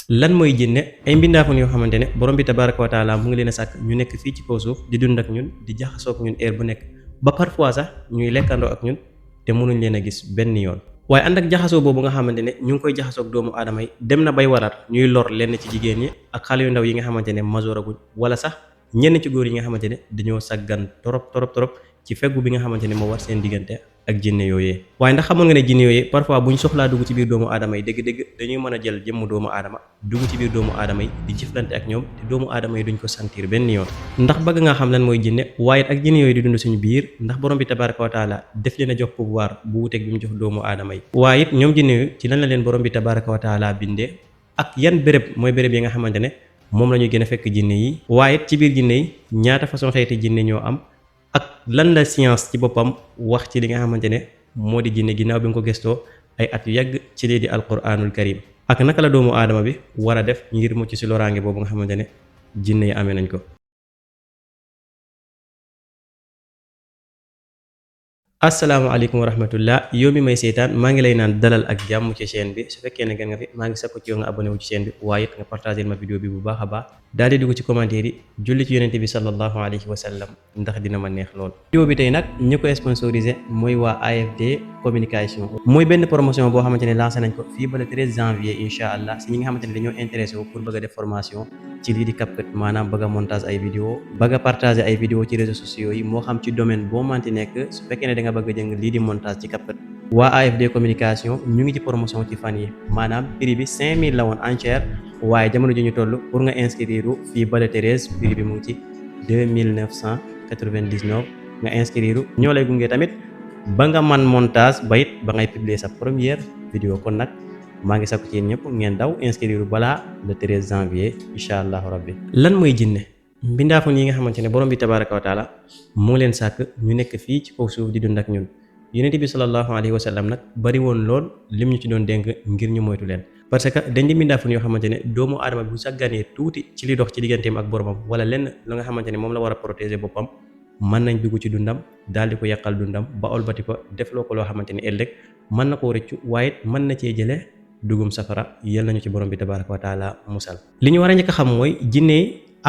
lan mooy jinne ay mbindaafoon yoo xamante ne borom bi tabaraka wa taala mu ngi leen a sàkk ñu nekk fii ci kaw suuf di dund ak ñun di jaxasoog ñun heure bu nekk ba parfois sax ñuy lekkandoo ak ñun te mënuñ leen a gis benn yoon. waaye ànd ak jaxasoo boobu nga xamante ne ñu ngi koy jaxasoog doomu aadama yi dem na bay waral ñuy lor lenn ci jigéen ñi ak xale yu ndaw yi nga xamante ne majooraguñ wala sax ñenn ci góor yi nga xamante ne dañoo sàggan torop ci feggu bi nga xamante ne moo war seen diggante ak jinne yooyee. waaye ndax xamoon nga ne jinne yooyee parfois bu ñu soxlaa dugg ci biir doomu aadama yi dëgg-dëgg dañuy mën a jël jëmm doomu aadama dugg ci biir doomu aadama yi di jëflante ak ñoom te doomu aadama yi duñ ko sentir benn yoon. ndax bëgg nga xam lan mooy jinne waaye ak jinne yooyu di dund suñu biir ndax borom bi tabaraka wa taala def leen a jox pouvoir bu wuteeg bi mu jox doomu aadama yi. waaye it ñoom jinne yooyu ci lan la leen borom bi tabaraka wa taala bindee ak yan béréb mooy béréb yi nga xamante ne moom la ñuy gën a fekk jinne yi. waaye it ci biir jinne yi ñaata façon xeeti jinne ñoo am ak lan la science ci boppam wax ci li nga xamante ne moo di jinne ginnaaw bi nga ko gëstoo ay at yu yàgg ci lii di alquranul karim ak naka la doomu aadama bi war a def ngir mucc ci loraange boobu nga xamante ne jinne yi amee nañ ko. asalaamaaleykum wa rahmatullah yow mi may seetaan maa ngi lay naan dalal ak jàmm ci chaîne bi su fekkee ne gan nga fi maa ngi sakku ci yow nga abonné wu ci chaîne bi waaye it nga partagé ma vidéo bi bu baax a baax daal di dugg ci commentaire yi julli ci yonente bi sallallahu alayhi wa sallam ndax dina ma neex lool. vidéo bi tey nag ñu ko sponsorisé mooy waa AFD communication mooy benn promotion boo xamante ne lancé nañ ko fii ba le 13 janvier incha allah si ñi nga xamante ne dañoo intéressé wu pour bëgg a def formation ci lii di CapCut maanaam bëgg a montage ay vidéo bëgg a partager ay vidéo ci réseaux sociaux yi moo xam ci domaine boo manti nekk su fekkee ne da nga bëgg a jëng lii di montage ci CapCut waa AFD communication ñu ngi ci promotion ci fan yi maanaam prix bi 5000 la woon entière waaye jamono ji ñu toll pour nga inscrire fii ba le 13 prix bi mu ngi ci 2999 nga inscrire ñoo lay gunge tamit ba nga man montage ba it ba ngay publier sa première vidéo kon nag maa ngi sakku ci yéen ñëpp ngeen daw inscrire balaa le 13 janvier incha allahu rabbi. lan mooy jinne mbindaafoon yi nga xamante ne borom bi tabaraka wa taala moo leen sàkk ñu nekk fii ci kaw suuf di dund ak ñun yonent bi sallallahu alayhi wa sallam nag bari woon lool lim ñu ci doon dénk ngir ñu moytu leen parce que dañ di mbindaafoon yoo xamante ne doomu aadama bi bu sàgganee tuuti ci li dox ci digganteem ak boromam wala lenn lu nga xamante ne moom la war a protéger boppam mën nañ dugg ci dundam daal di ko yàqal dundam ba olbati ko defloo ko loo xamante ne ëllëg mën na koo rëccu waaye mën na cee jëlee dugum safara yal nañu ci borom bi tabaraka wa taala musal. li ñu war a njëkk a xam mooy jinne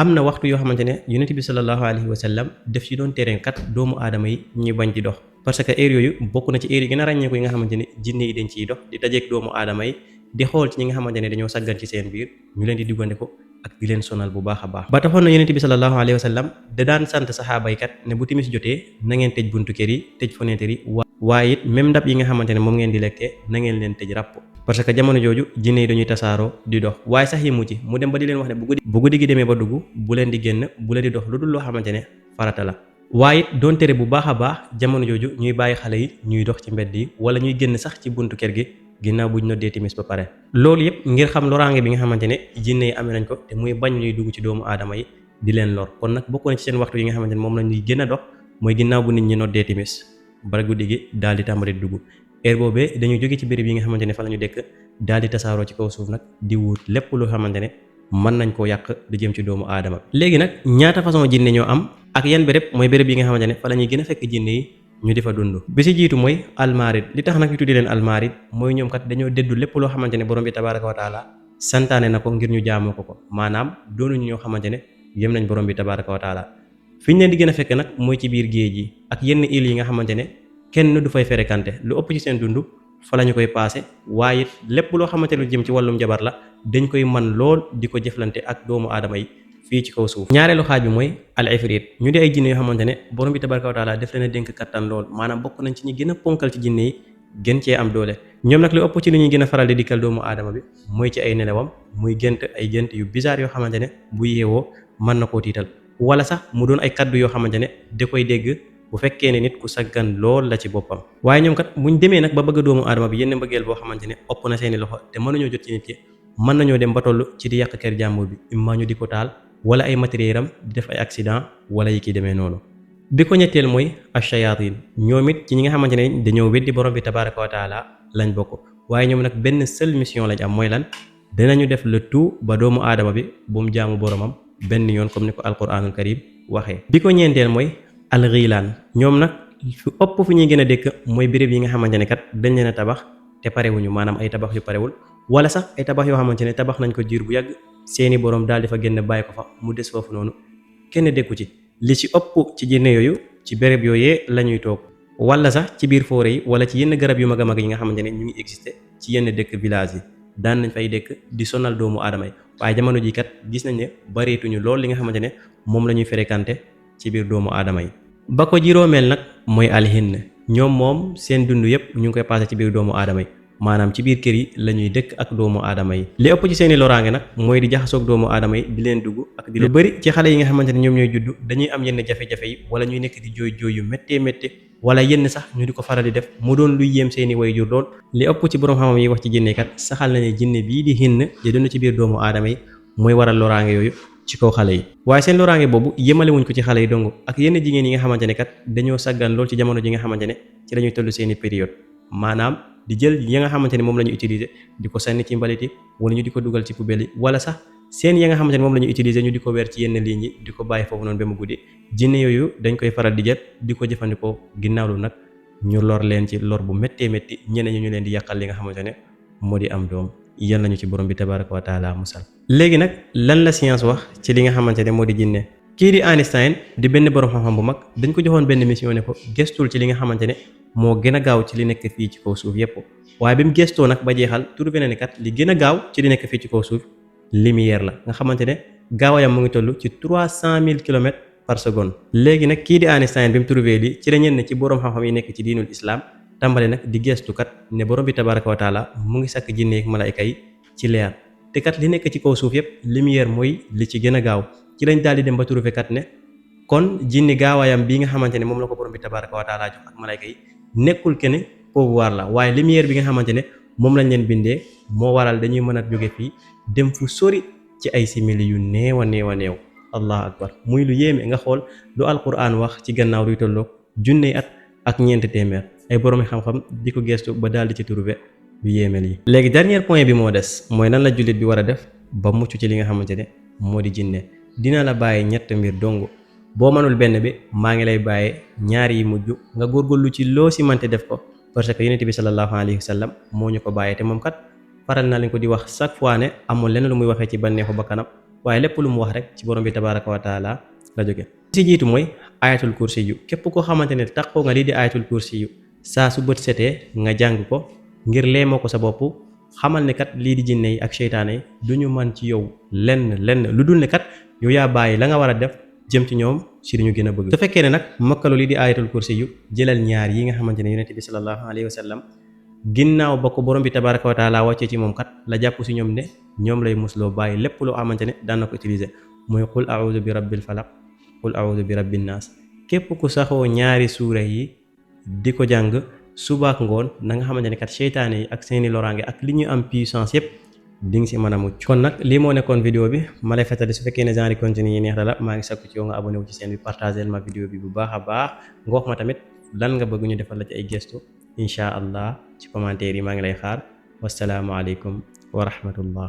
am na waxtu yoo xamante ne yonent bi sallallahu alayhi wa sallam def ci doon terrain kat doomu aadama yi ñu bañ di dox parce que heure yooyu bokk na ci heure yi gën a ràññeeku yi nga xamante ne jinne yi dañ ciy dox di dajeek doomu aadama yi di xool ci ñi nga xamante ne dañoo saggan ci seen biir ñu leen di diggante ko ak di leen sonal bu baax a baax. ba taxoon na yonent bi sallallahu alayhi wa sallam da daan sant saxaaba yi kat ne bu timis jotee na ngeen tëj buntu kër yi tëj fenêtre yi waaye it même ndab yi nga xamante ne moom ngeen di lekkee na ngeen leen tëj ràpp parce que jamono jooju jinne yi dañuy tasaaroo di dox waaye sax yi mu ci mu dem ba di leen wax ne bu guddi gi demee ba dugg bu leen di génn bu leen di dox lu dul loo xamante ne farata la waaye it doon tere bu baax a baax jamono jooju ñuy bàyyi xale yi ñuy dox ci mbedd yi wala ñuy génn sax ci buntu kër gi ginnaaw buñ noddee timis ba pare loolu yëpp ngir xam loraange bi nga xamante ne jinne yi amee nañ ko te muy bañ ñuy dugg ci doomu aadama yi di leen lor kon nag bokk na ci seen waxtu yi nga xamante ne moom la ñuy gën a dox mooy ginnaaw bu nit ñi noddee timis bara guddi gi daal di tàmbali dugg heure boobee dañuy jóge ci béréb yi nga xamante ne fa la ñu dëkk daal di tasaaroo ci kaw suuf nag di wut lépp loo xamante ne mën nañ koo yàq di jëm ci doomu aadama léegi nag ñaata façon jinne ñoo am ak yan béréb mooy béréb yi nga xamante ne fa la ñuy gën a fekk jinne yi ñu di fa dund bi si jiitu mooy almarid li tax nag ñu tuddi leen almarid mooy ñoom kat dañoo déddu lépp loo xamante ne borom bi tabaraka wa taala santaane na ko ngir ñu jaamoo ko maanaam doonuñu ñoo xamante ne yëm nañ borom bi tabaraka wa taala fi ñu leen di gën a fekk nag mooy ci biir géej gi ak yenn îles yi nga xamante ne kenn du fay fréquenté lu ëpp ci seen dund fa la ñu koy passé waaye lépp loo xamante lu jëm ci wàllum jabar la dañ koy man lool di ko jëflante ak doomu aadama yi fii ci kaw suuf. ñaareelu xaaj bi mooy al ifrit ñu di ay jinne yoo xamante ne borom bi tabaraka wa taala def leen a dénk kattan lool maanaam bokk nañ ci ñi gën a ponkal ci jinne yi gën cee am doole ñoom nag lu ëpp ci li ñuy gën a faral di dikkal doomu aadama bi mooy ci ay nelawam muy gént ay gént yu bizarre yoo xamante ne bu yeewoo mën na koo tiital wala sax mu doon ay kaddu yoo xamante ne da koy dégg bu fekkee ne nit ku saggan lool la ci boppam waaye ñoom kat buñ demee nag ba bëgg doomu aadama bi yenn mbëggeel boo xamante ne ëpp na seeni loxo te mënuñoo jot ci nit ki mën nañoo dem ba toll ci di yàq kër jàmbur bi imma ñu di ko taal wala ay matériel am di def ay accident wala yi ki demee noonu bi ko ñetteel mooy ash-shayatin ñoom it ci ñi nga xamante ne dañoo weddi borom bi tabaraka wa taala lañ bokk waaye ñoom nag benn seule mission lañ am mooy lan dinañu def le tout ba doomu aadama bi bu mu jaamu boromam benn yoon comme ni ko alquranul karim waxee bi ko ñeenteel mooy alxilaan ñoom nag fu ëpp fu ñuy gën a dëkk mooy béréb yi nga xamante ne kat dañ leen a tabax te parewuñu maanaam ay tabax yu parewul wala sax ay tabax yoo xamante ne tabax nañ ko diir bu yàgg seeni borom daal di fa génn bàyyi ko fa mu des foofu noonu kenn dekku ci. li ci ëpp ci jinne yooyu ci béréb yooyee la ñuy toog wala sax ci biir forêt yi wala ci yenn garab yu mag a mag yi nga xamante ne ñu ngi existé ci yenn dëkk village yi daan nañ fay dëkk di sonal doomu aadama yi waaye jamono ji kat gis nañ ne bareetuñu lool li nga xamante ne moom la ñuy fréquenté ci biir doomu aadama yi. ba ko juróomeel nag mooy alhinn ñoom moom seen dund yëpp ñu ngi koy passé ci biir doomu aadama yi maanaam ci biir kër yi la ñuy dëkk ak doomu aadama yi. li ëpp ci seeni loraange nag mooy di jaxasoog doomu aadama yi di leen dugg ak di lu bëri ci xale yi nga xamante ne ñoom ñooy judd dañuy am yenn jafe-jafe yi wala ñuy nekk di jooy jooy yu méttee méttee wala yenn sax ñu di ko faral di def mu doon luy yéem seeni waajur lool. li ëpp ci borom xam-xam yi wax ci jinne kat saxal na ne jinne bii di hinn di dund ci biir doomu aadama yi mooy waral loraange yooyu ci kaw xale yi. waaye seen loraange boobu yemale wuñ ko ci xale yi dong ak yenn jigéen yi nga xamante ne kat dañoo saggan lool ci jamono ji nga xamante ne ci lañuy toll seeni période maanaam di jël yi nga xamante ne moom la ñu utiliser di ko sànni ci mbalit yi wala ñu di ko dugal ci poubelle yi wala sax seen ya nga xamante ne moom la ñu utiliser ñu di ko weer ci yenn ligne yi di ko bàyyi foofu noonu ba mu guddi jinne yooyu dañ koy faral di jël di ko jëfandikoo ginnaaw lu nag ñu lor leen ci lor bu méttee métti ñeneen ñu leen di yàqal li nga xamante ne moo di am doom yal nañu ci borom bi tabaraka wa taala musal. léegi nag lan la science wax ci li nga xamante ne moo di jinne kii di Einstein di benn borom xam-xam bu mag dañ ko joxoon benn mission ne ko gestul ci li nga xamante ne moo gën a gaaw ci li nekk fii ci kaw suuf yépp waaye bi mu gestoo nag ba jeexal trouvé na ne kat li gën a gaaw ci li nekk fii ci kaw suuf lumière la nga xamante ne gaawayam mu ngi toll ci 300 000 kilomètres par seconde. léegi nag kii di Einstein bi mu trouvé lii ci la ñenn ci borom xam-xam yi nekk ci diinul islam tàmbale nag di gestu kat ne borom bi tabaraka wa taala mu ngi sakk jinne ak malaayka yi ci leer te kat li nekk ci kaw suuf yépp lumière mooy li ci gën a gaaw ci lañ daal di dem ba trouvé kat ne kon jinni gaawayam bii nga xamante ne moom la ko borom bi tabaraka wa taala jox ak malaayka yi nekkul ke ne pouvoir la waaye lumière bi nga xamante ne moom lañ leen bindee moo waral dañuy mën a jóge fii dem fu sori ci ay simili yu néew a néew a néew. allahu akbar muy lu yéeme nga xool lu alquran wax ci gannaaw luy tolloog junney at ak ñeenti téeméer ay boroomi xam-xam di ko gestu ba daal di ci trouvé lu yéeme lii. léegi dernier point bi moo des mooy nan la jullit bi war a def ba mucc ci li nga xamante ne moo di jinne dina la bàyyi ñett mbir dong boo mënul benn bi maa ngi lay bàyyi ñaar yi mujj nga góorgóorlu ci loo si mante def ko parce que yonent bi sallallahu alayhi wa sallam moo ñu ko bàyyee te moom kat faral naa leen ko di wax chaque fois ne amul lenn lu muy waxee ci bànneexu bakkanam waaye lépp lu mu wax rek ci borom bi tabaraka wa taala la jóge si jiitu mooy ayatul kursi yu képp koo xamante ne taxoo nga lii di ayatul kursi yu saa su bët setee nga jàng ko ngir leemoo ko sa bopp xamal ne kat lii di jinne yi ak seytaane yi du ñu man ci yow lenn lu dul ne kat yow yaa bàyyi la nga war a def jëm ci ñoom si li ñu gën a bëgg. su fekkee ne nag mokkalu lii di ayatul kursi yu jëlal ñaar yi nga xamante ne yonent bi sallallahu alayhi wa sallam ginnaaw ba ko borom bi tabaraka wa taala wàccee ci moom kat la jàpp si ñoom ne ñoom lay musloo bàyyi lépp loo xamante ne daan na ko utiliser mooy qul a'udhu bi rabbil falaq qul a'udhu bi rabbin nas képp ku saxoo ñaari suura yi di ko jàng subaak ngoon na nga xamante ne kat seytaane yi ak seeni loraange ak li ñu am puissance yépp di nga si mën a mucc. kon nag lii moo nekkoon vidéo bi ma lay fàttali su fekkee ne genre contenu yi neex na la maa ngi sakku ci yow nga abonné wu ci chaîne bi partagé ma vidéo bi bu baax a baax nga wax ma tamit lan nga bëgg ñu defal la ci ay gestu incha allah ci commentaire yi maa ngi lay xaar wasalaamualeykum wa rahmatullah.